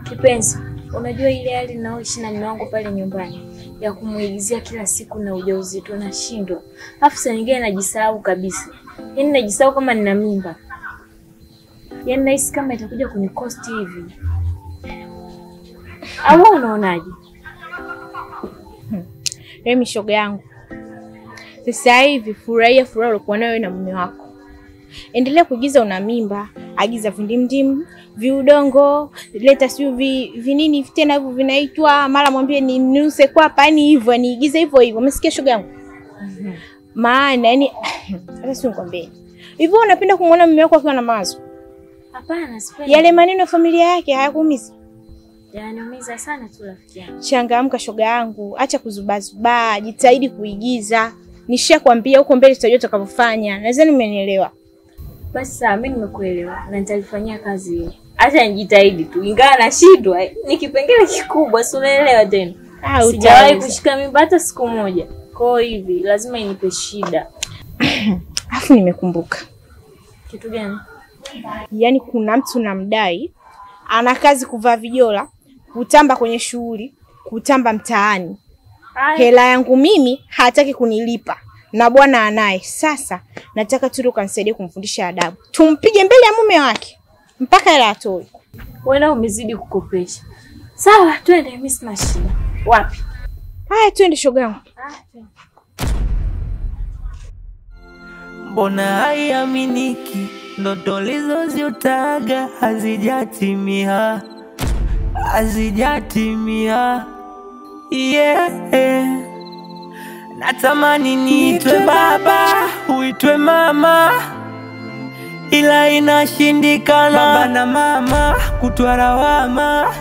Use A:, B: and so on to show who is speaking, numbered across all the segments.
A: Kipenzi, unajua ile hali ninayoishi na mume wangu pale nyumbani ya kumuigizia kila siku na ujauzito nashindwa. Alafu saa nyingine najisahau kabisa. Yaani najisahau kama nina mimba. Yaani nahisi kama itakuja kunikosti hivi. Au unaonaje?
B: Remi shoga yangu, sasa hivi furahia furaha uliokuwa nayo na mume wako. Endelea kuigiza una mimba, agiza vindimdimu, viudongo, leta siyo vinini tena hivyo vinaitwa, mara mwambie ni nuse kwa hapa, yani hivyo niigize hivyo hivyo. Umesikia shoga yangu? Maana yani hata sio nikwambie. Hivyo unapenda kumuona mume wako akiwa na mawazo?
A: Hapana, sipendi.
B: Yale maneno ya familia yake hayakuumizi?
A: Yananiumiza sana tu rafiki yangu.
B: Changamka shoga yangu, acha kuzubazubaa, jitahidi kuigiza. Nishakwambia huko mbele tutajua tutakavyofanya. Nadhani umenielewa.
A: Basi sawa, mimi nimekuelewa na nitalifanyia kazi hiyo. Acha nijitahidi tu, ingawa nashindwa, ni kipengele kikubwa, si unaelewa tena. Sijawahi kushika mimba hata siku moja. Kwa hivi lazima inipe shida.
B: Afu nimekumbuka.
A: Kitu gani?
B: Yaani kuna mtu namdai ana kazi kuvaa vijola, kutamba kwenye shughuli, kutamba mtaani. Hela yangu mimi hataki kunilipa na bwana anaye. Sasa nataka tu ukanisaidie kumfundisha adabu. Tumpige mbele ya mume wake mpaka hela atoe.
A: Wewe umezidi kukopesha. Sawa, twende, mimi sina shida. Wapi?
B: Haya, twende shoga yangu.
C: Mbona haiaminiki ndoto ulizoziotaga hazijatimia, hazijatimia. Yeah. Natamani niitwe baba, uitwe mama, ila inashindikana. Baba na mama kutwa lawama,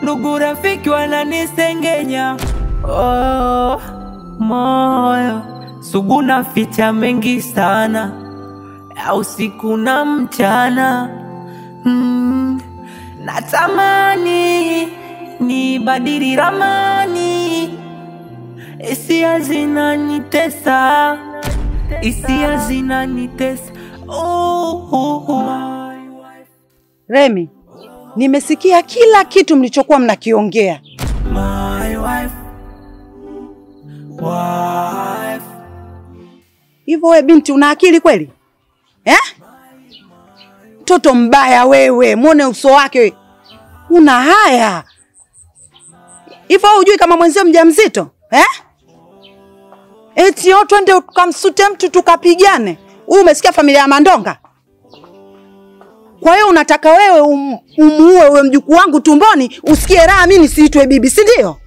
C: ndugu rafiki wananisengenya. Oh, moyo sugu na ficha mengi sana, usiku na mchana. Natamani nibadili ramani, hisia zinanitesa, hisia zinanitesa. Oh, oh, oh.
D: Remi, nimesikia kila kitu mlichokuwa mnakiongea.
C: My wife, wife.
D: Hivyo wewe binti una akili kweli? Eh? Mtoto mbaya wewe, muone uso wake. Una haya. Hivyo hujui kama mwenzio mjamzito? Eh? Eti twende tukamsute mtu tukapigane. Wewe umesikia familia ya Mandonga? Kwa hiyo unataka wewe umuue wewe mjukuu wangu tumboni usikie raha mimi nisiitwe bibi, si ndio?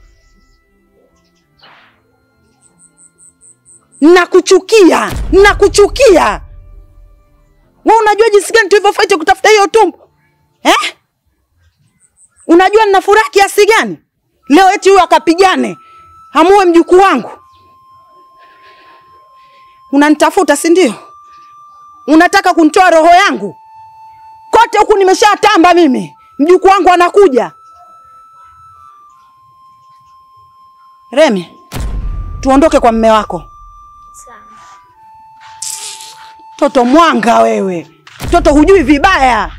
D: Nakuchukia, nakuchukia. Wewe unajua jinsi gani tulivyofight kutafuta hiyo tumbo? Eh? Unajua nina furaha kiasi gani? Leo eti huyu akapigane, amuue mjukuu wangu. Unanitafuta, si ndio? Unataka kunitoa roho yangu? Kote huku nimeshatamba mimi. Mjukuu wangu anakuja. Remi, tuondoke kwa mume wako.
A: Sawa.
D: Toto mwanga wewe. Toto hujui vibaya.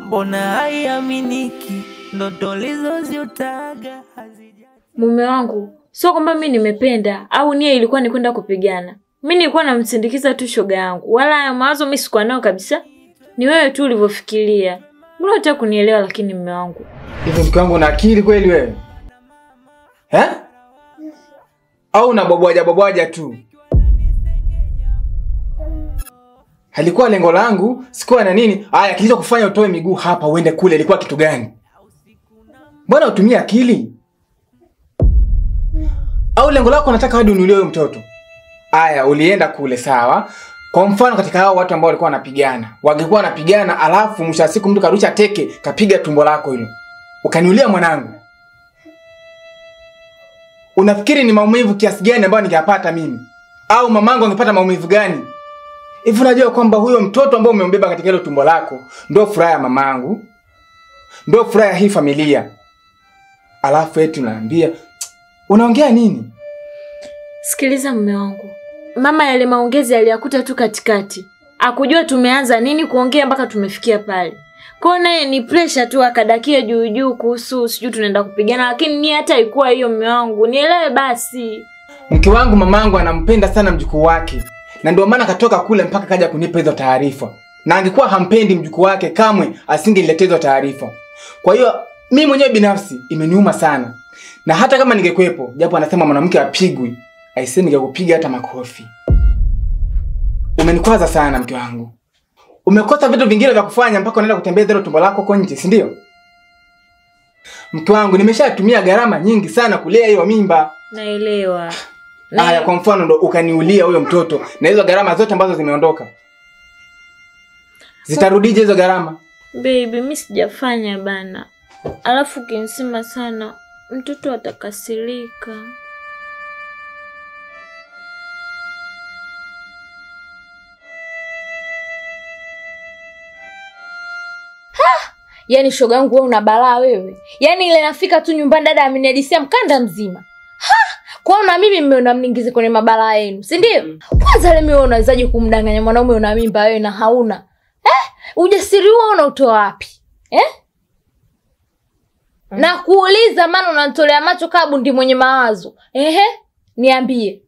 C: Mbona haiaminiki ndoto ulizoziotaga hazija.
A: Mume wangu, sio kwamba mimi nimependa au nia ilikuwa ni kwenda kupigana. Mimi nilikuwa namsindikiza tu shoga yangu. Wala haya mawazo mimi sikuwa nayo kabisa. Ni wewe tu ulivyofikiria. Mbona unataka kunielewa lakini mume wangu?
E: Hivi mke wangu una akili kweli wewe? Eh? Au unabwabwaja bwabwaja tu? Halikuwa lengo langu, sikuwa na nini. Haya, kilichokufanya utoe miguu hapa uende kule ilikuwa kitu gani? Mbona utumie akili? Au lengo lako unataka hadi ununulie huyo mtoto? Haya, ulienda kule sawa. Kwa mfano katika hao watu ambao walikuwa wanapigana, wangekuwa wanapigana alafu mwisho wa siku mtu karusha teke, kapiga tumbo lako hilo. Ukaniulia mwanangu. Unafikiri ni maumivu kiasi gani ambayo ningeyapata mimi? Au mamangu angepata maumivu gani? Hivi unajua kwamba huyo mtoto ambaye umembeba katika hilo tumbo lako ndio furaha ya mamangu, ndio furaha ya hii familia. Alafu eti unaambia, unaongea nini?
A: Sikiliza mume wangu. Mama yale maongezi aliyakuta tu katikati. Hakujua tumeanza nini kuongea mpaka tumefikia pale. Kwa naye ni pressure tu akadakia juu juu kuhusu sijui tunaenda kupigana, lakini ni hata ilikuwa hiyo mume wangu. Nielewe basi.
E: Mke wangu mamangu anampenda sana mjukuu wake. Na ndio maana katoka kule mpaka kaja kunipa hizo taarifa. Na angekuwa hampendi mjukuu wake kamwe asingeniletea hizo taarifa. Kwa hiyo mimi mwenyewe binafsi imeniuma sana. Na hata kama ningekuepo, japo anasema mwanamke apigwi, aisee ningekupiga hata makofi. Umenikwaza sana mke wangu. Umekosa vitu vingine vya kufanya mpaka unaenda kutembea zero tumbo lako huko nje, si ndio? Mke wangu nimeshatumia gharama nyingi sana kulea hiyo mimba.
A: Naelewa.
E: Haya, kwa mfano ndo ukaniulia huyo mtoto na hizo gharama zote ambazo zimeondoka. Zitarudije hizo gharama?
A: Baby, mimi sijafanya bana. Alafu ukinisema sana mtoto atakasirika.
B: Yaani shoga yangu wewe una balaa wewe. Yaani ile nafika tu nyumbani dada amenihadisia mkanda mzima. Ha! Kwa na mimi mmeona mningize kwenye mabalaa yenu, si ndio? Kwanza leo wewe unawezaje kumdanganya mwanaume una mimba wewe na hauna? Ujasiri huo unautoa wapi? Na kuuliza maana unanitolea macho kabu ndi mwenye mawazo. Ehe, niambie.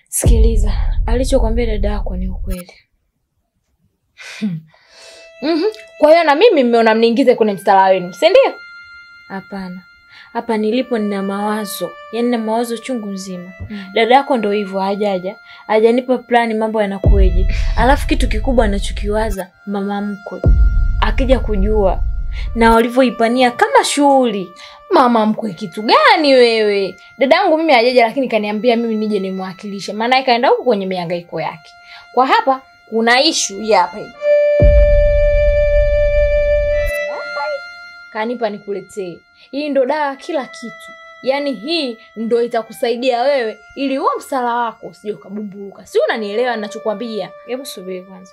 A: Sikiliza, alichokuambia dada yako ni ukweli.
B: Kwa hiyo na mimi mmeona mniingize kwenye mstari wenu, si ndio?
A: Hapana. Hapa nilipo nina mawazo. Yaani nina mawazo chungu nzima. Dada yako ndio hivyo hajaja. Hajanipa plani mambo yanakueje. Alafu kitu kikubwa anachokiwaza mama mkwe. Akija kujua na walivyoipania kama shughuli.
B: Mama mkwe kitu gani wewe? Dadangu mimi hajaja lakini kaniambia mimi nije nimwakilishe. Maana kaenda huko kwenye mihangaiko yake. Kwa hapa kuna issue hapa. Kanipa nikuletee. Hii ndo dawa kila kitu. Yaani hii ndo itakusaidia wewe ili huo msala wako usije ukabumbuka. Si unanielewa ninachokuambia?
A: Hebu subiri kwanza.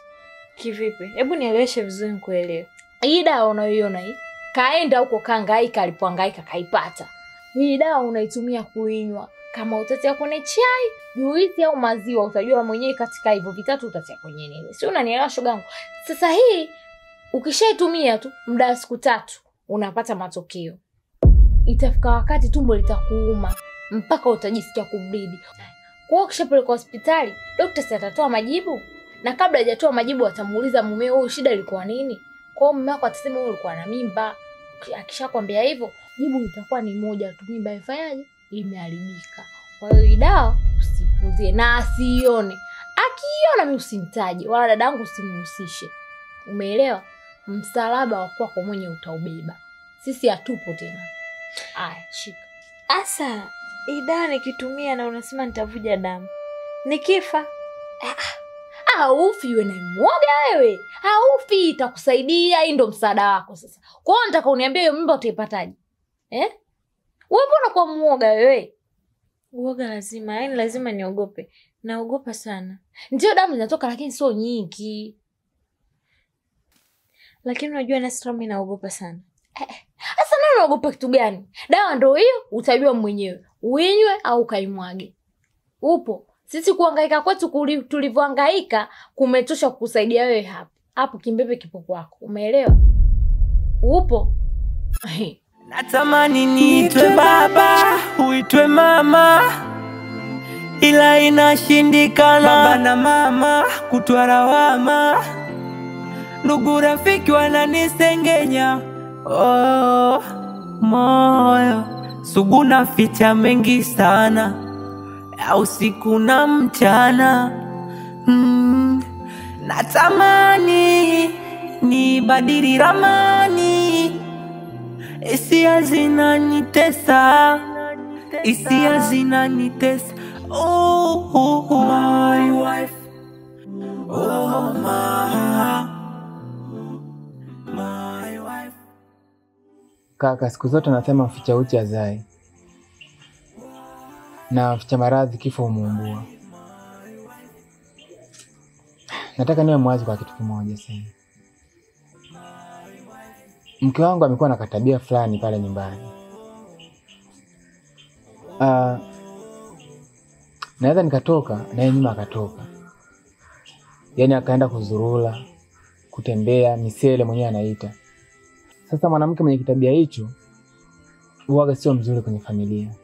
A: Kivipi? Hebu nieleweshe vizuri nikuelewe.
B: Hii dawa unayoiona hii, kaenda huko kahangaika, alipohangaika kaipata. Hii dawa unaitumia kuinywa. Kama utatia kwenye chai, juisi au maziwa utajua mwenyewe katika hivyo vitatu utatia kwenye nini. Si unanielewa shogangu? Sasa hii ukishaitumia tu muda wa siku 3 unapata matokeo. Itafika wakati tumbo litakuuma mpaka utajisikia kublidi. Kwa hiyo ukishapelekwa hospitali, daktari atatoa majibu, na kabla hajatoa majibu atamuuliza mumeo huyu shida ilikuwa nini. Kwa hiyo mume wako atasema wewe ulikuwa na mimba. Akishakwambia hivyo, jibu litakuwa ni moja tu, mimba ifanyaje? Imeharibika. Kwa hiyo hii dawa usipuzie na asiione. Akiiona mimi usimtaje wala dadangu usimhusishe. Umeelewa? Msalaba wa kwako mwenye utaubeba. Sisi hatupo tena. Aya, shika.
A: Asa, hii dawa nikitumia na unasema nitavuja damu. Nikifa?
B: Haufi wewe na mwoga wewe. Haufi, itakusaidia. Hii ndo msaada wako sasa. Kwa hiyo nataka uniambie hiyo mimba utaipataje? Wewe mbona kwa mwoga wewe?
A: Uoga lazima, yaani lazima niogope. Naogopa sana.
B: Ndio damu zinatoka lakini sio nyingi.
A: Lakini unajua Nasra mimi naogopa sana.
B: Sasa nani unaogopa kitu gani? Dawa ndio hiyo, utajua mwenyewe. Uinywe au kaimwage. Upo. Sisi kuhangaika kwetu tulivyohangaika kumetosha kukusaidia wewe hapa. Hapo kimbebe kipo kwako. Umeelewa? Upo.
C: Natamani niitwe baba, uitwe mama, ila inashindikana. Baba na mama kutwa lawama, ndugu rafiki wananisengenya. Oh, moyo sugu na ficha mengi sana, usiku na mchana. Natamani nibadili ramani, hisia zinanitesa, hisia zinanitesa. Oh, oh, oh, my wife, oh my wife.
E: Kaka, siku zote nasema mficha uchi azai, na mficha maradhi kifo humuumbua. Nataka niwe mwazi kwa kitu kimoja sasa. Mke wangu amekuwa na katabia fulani pale nyumbani. Naweza nikatoka na yeye nyuma akatoka. Yaani akaenda kuzurula, kutembea, misele mwenyewe anaita. Sasa mwanamke mwenye kitabia hicho huwaga sio mzuri kwenye familia.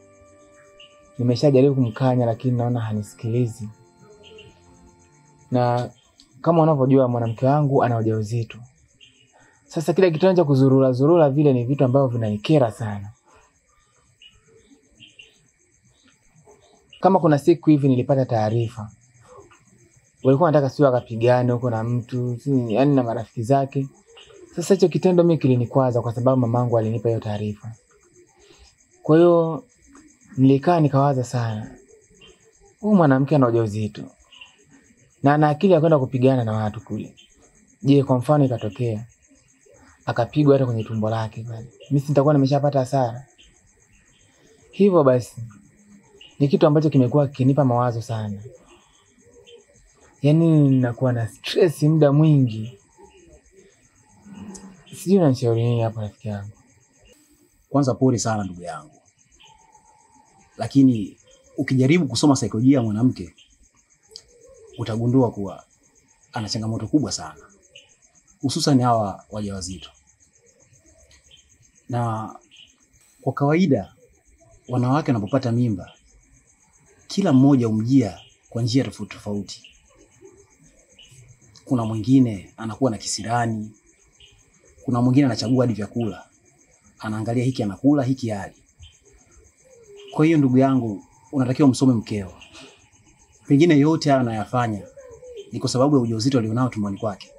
E: Nimeshajaribu kumkanya lakini naona hanisikilizi. Na kama unavyojua mwanamke wangu ana ujauzito. Sasa kile kitendo cha kuzurura zurura vile ni vitu ambavyo vinanikera sana. Kama kuna siku hivi nilipata taarifa, walikuwa wanataka sio akapigane huko na mtu, yaani na marafiki zake. Sasa hicho kitendo mimi kilinikwaza kwa sababu mamangu alinipa hiyo taarifa. Kwa hiyo nilikaa nikawaza sana. Huyu mwanamke ana ujauzito na ana akili ya kwenda kupigana na watu kule. Je, kwa mfano ikatokea akapigwa hata kwenye tumbo lake pale, mimi sitakuwa nimeshapata hasara? Hivyo basi ni kitu ambacho kimekuwa kikinipa mawazo sana. Yaani ninakuwa na stress muda mwingi. Sijui unanishauri nini hapo rafiki yangu.
F: Kwanza pole sana ndugu yangu. Lakini ukijaribu kusoma saikolojia ya mwanamke utagundua kuwa ana changamoto kubwa sana, hususan hawa wajawazito. Na kwa kawaida wanawake wanapopata mimba kila mmoja umjia kwa njia tofauti tofauti. Kuna mwingine anakuwa na kisirani, kuna mwingine anachagua hadi vyakula, anaangalia hiki anakula, hiki hali. Kwa hiyo ndugu yangu, unatakiwa msome mkeo. Pengine yote haya anayafanya ni kwa sababu ya ujauzito alionao tumboni kwake.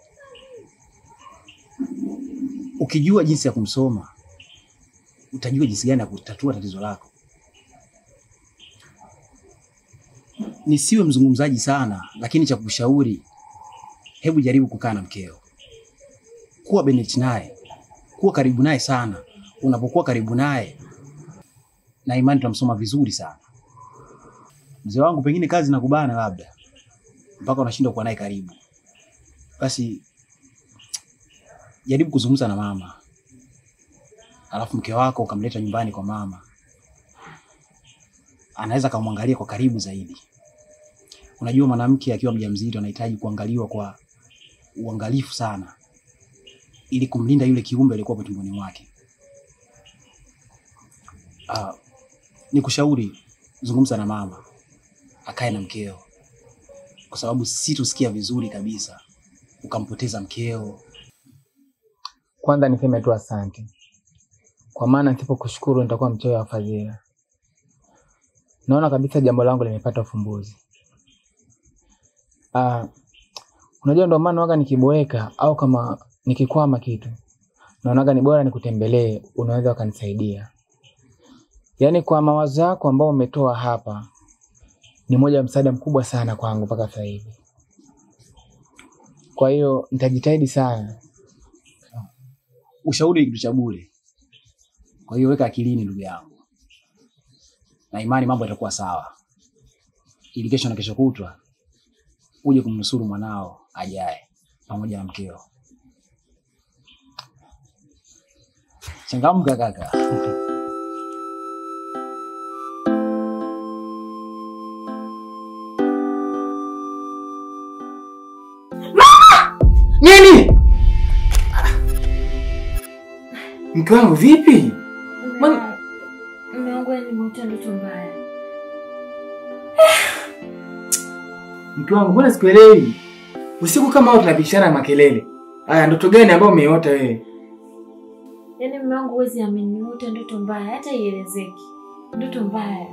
F: Ukijua jinsi ya kumsoma, utajua jinsi gani ya kutatua tatizo lako. Nisiwe mzungumzaji sana, lakini cha kukushauri, hebu jaribu kukaa na mkeo. Kuwa beneti naye, kuwa karibu naye sana. Unapokuwa karibu naye, na imani tutamsoma vizuri sana. Mzee wangu, pengine kazi nakubana labda mpaka unashindwa kuwa naye karibu. Basi jaribu kuzungumza na mama. Alafu mke wako ukamleta nyumbani kwa mama, anaweza kumwangalia kwa karibu zaidi. Unajua mwanamke akiwa mjamzito anahitaji kuangaliwa kwa uangalifu sana ili kumlinda yule kiumbe aliyekuwa tumboni mwake. Nikushauri zungumza na mama, akae na mkeo, kwa sababu situsikia vizuri kabisa ukampoteza mkeo.
E: Kwanza niseme tu asante, kwa maana nisipokushukuru nitakuwa mchoyo wa fadhila. Naona kabisa jambo langu limepata ufumbuzi. Unajua ndio maana waga nikiboeka au kama nikikwama kitu, naonaga ni bora nikutembelee, unaweza ukanisaidia. Yaani kwa mawazo yako ambao umetoa hapa ni moja ya msaada mkubwa sana kwangu mpaka sasa hivi. Kwa hiyo nitajitahidi sana.
F: Ushauri ni kitu cha bure. Kwa hiyo weka akilini ndugu yangu, na imani mambo yatakuwa sawa, ili kesho na kesho kutwa uje kumnusuru mwanao ajaye pamoja na mkeo. Changamka kaka.
E: Nini? Mke wangu vipi?
A: Mume wangu nimeota ndoto mbaya.
E: Mke wangu mbona sikuelewi? Usiku kama huu tunapishana makelele. Aya, ndoto gani ambayo umeota wewe?
A: Yaani mume wangu huwezi amini, nimeota ndoto mbaya hata ielezeki. Ndoto mbaya.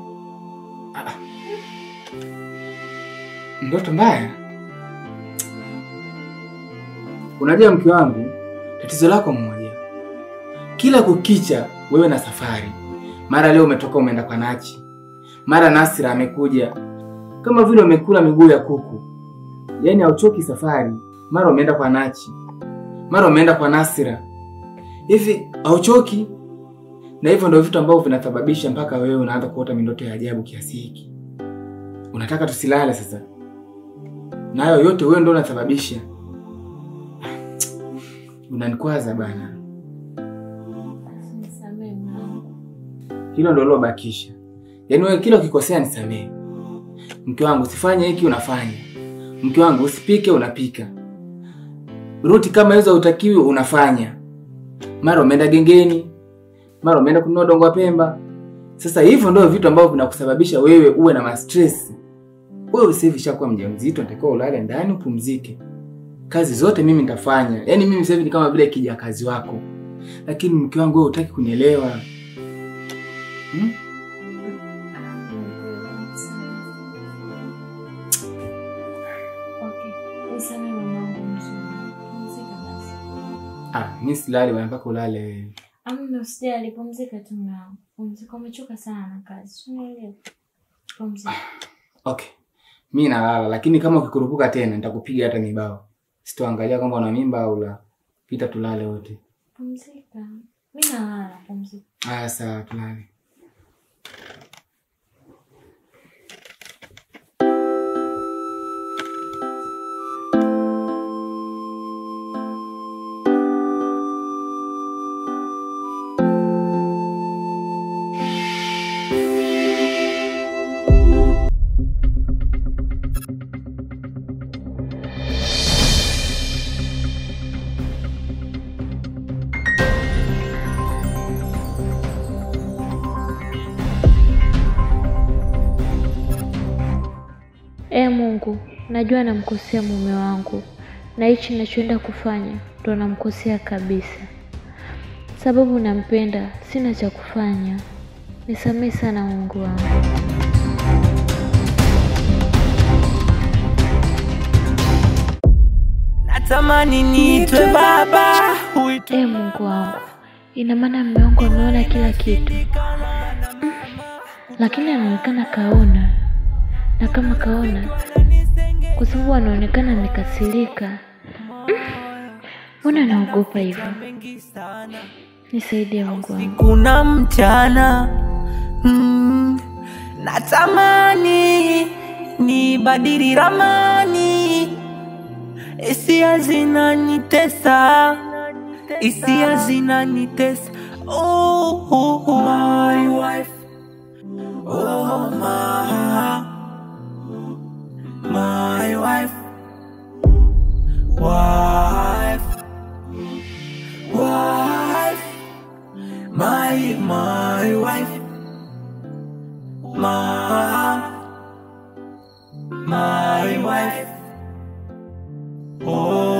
E: Ndoto mbaya? Unajua mke wangu, tatizo lako mmoja. Kila kukicha wewe na safari. Mara leo umetoka umeenda kwa Nachi. Mara Nasira amekuja. Kama vile umekula miguu ya kuku. Yaani hauchoki safari. Mara umeenda kwa Nachi. Mara umeenda kwa Nasira. Hivi hauchoki? Na hivyo ndio vitu ambavyo vinasababisha mpaka wewe unaanza kuota mindoto ya ajabu kiasi hiki. Unataka tusilale sasa. Na hayo yote wewe ndio unasababisha. Unanikwaza bana.
A: Nisamee mwanangu.
E: Hilo ndio lilobakisha. Yaani wewe kila ukikosea nisamee. Mke wangu usifanye hiki unafanya. Mke wangu usipike unapika. Ruti kama hizo hutakiwi unafanya. Mara umeenda gengeni, mara umeenda kununua dongo wa Pemba. Sasa hivyo ndio vitu ambavyo vinakusababisha wewe uwe na stress. Wewe sasa hivi ushakuwa mjamzito, unatakiwa ulale ndani upumzike. Kazi zote mimi nitafanya. Yaani mimi sasa hivi ni kama vile kijakazi wako. Lakini mke wangu wewe hutaki kunielewa.
A: Okay, nisamee mwanangu mzuri. Pumzika basi.
E: Mimi silali bwana, mpaka ulale wewe.
A: Amna, usijali, pumzika tu mwanangu. Pumzika, umechoka sana na kazi. Unaelewa? Pumzika.
E: Okay. Mimi nalala, lakini kama ukikurupuka tena nitakupiga hata mibao. Sitoangalia kwamba una mimba au la. Pita tulale wote.
A: Pumzika. Mimi nalala, pumzika.
E: Haya sawa, tulale.
A: Mungu, najua namkosea mume wangu na hichi ninachoenda kufanya ndo namkosea kabisa. Sababu nampenda, sina cha kufanya. Nisamehe sana Mungu wangu.
C: Natamani niitwe baba.
A: Mungu wangu, ina maana mume wangu ameona kila kitu. Lakini anaonekana kaona. Na kama kaona, kwa sababu anaonekana amekasirika. Mbona naogopa hivyo? Nisaidie Mungu wangu.
C: Kuna mchana natamani nibadili ramani. Hisia zinanitesa, hisia zinanitesa. Oh, oh, oh, my wife. Oh my wife, wife, wife, my wife, my wife. Oh.